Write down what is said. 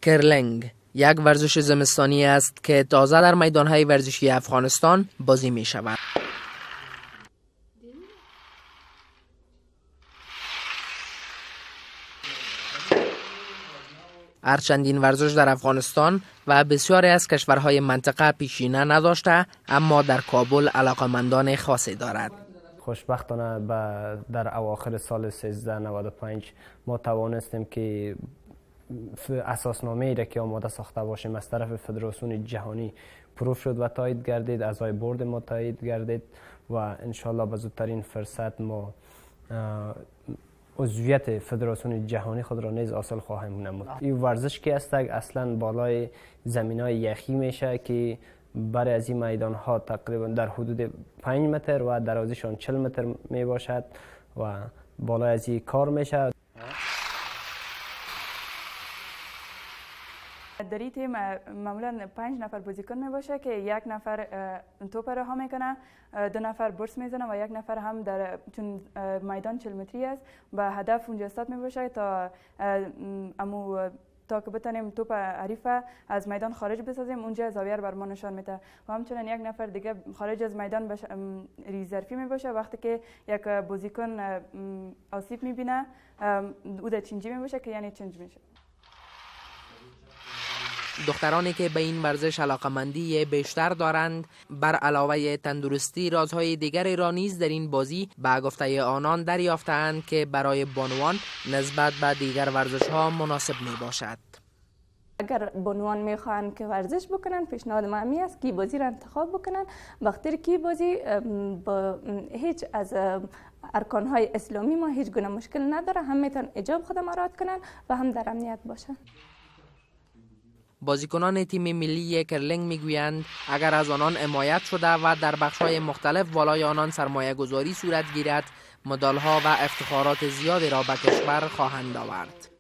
کرلینگ یک ورزش زمستانی است که تازه در میدانهای ورزشی افغانستان بازی می شود. هرچند این ورزش در افغانستان و بسیاری از کشورهای منطقه پیشینه نداشته، اما در کابل علاقمندان خاصی دارد. خوشبختانه در اواخر سال 1395 ما توانستیم که اساسنامه ای را که آماده ساخته باشیم از طرف فدراسیون جهانی approve شد و تایید گردید، اعضای board ما تایید گردید و انشالله به زودترین فرصت ما عضویت فدراسیون جهانی خود را نیز حاصل خواهیم نمود. این ورزش که است اصلا بالای زمین های یخی میشه که برای از این میدان ها تقریبا در حدود 5 متر و درازیشان 40 متر می باشد و بالای از این کار میشه. در این تیم معمولا 5 نفر بازیکن می باشه که یک نفر توپ رها میکنه، 2 نفر برس میزنه و یک نفر هم در چون میدان 40 متری است به هدف اونجا استاد می باشه تا که بتونیم توپ حریف از میدان خارج بسازیم. اونجا زاویه بر ما نشان میده و همچنین یک نفر دیگه خارج از میدان ریزرفی می باشه. وقتی که یک بازیکن آسیب میبینه او در change ی می باشه که یعنی change میشه. دخترانی که به این ورزش علاقمندی بیشتر دارند، بر علاوه تندرستی رازهای دیگری را نیز در این بازی به گفته آنان دریافتند که برای بانوان نسبت به دیگر ورزش ها مناسب می باشد. اگر بانوان میخوان که ورزش بکنن، پیشنهاد ما همی است که بازی را انتخاب بکنن، بخاطر که بازی با هیچ از ارکانهای اسلامی ما هیچ گونه مشکل نداره، هم میتونن حجاب خود مراعات کنن و هم در امنیت باشن. بازیکنان تیم ملی کرلینگ میگویند اگر از آنان حمایت شده و در بخش‌های مختلف بالای آنان سرمایه گذاری صورت گیرد، مدالها و افتخارات زیادی را به کشور خواهند آورد.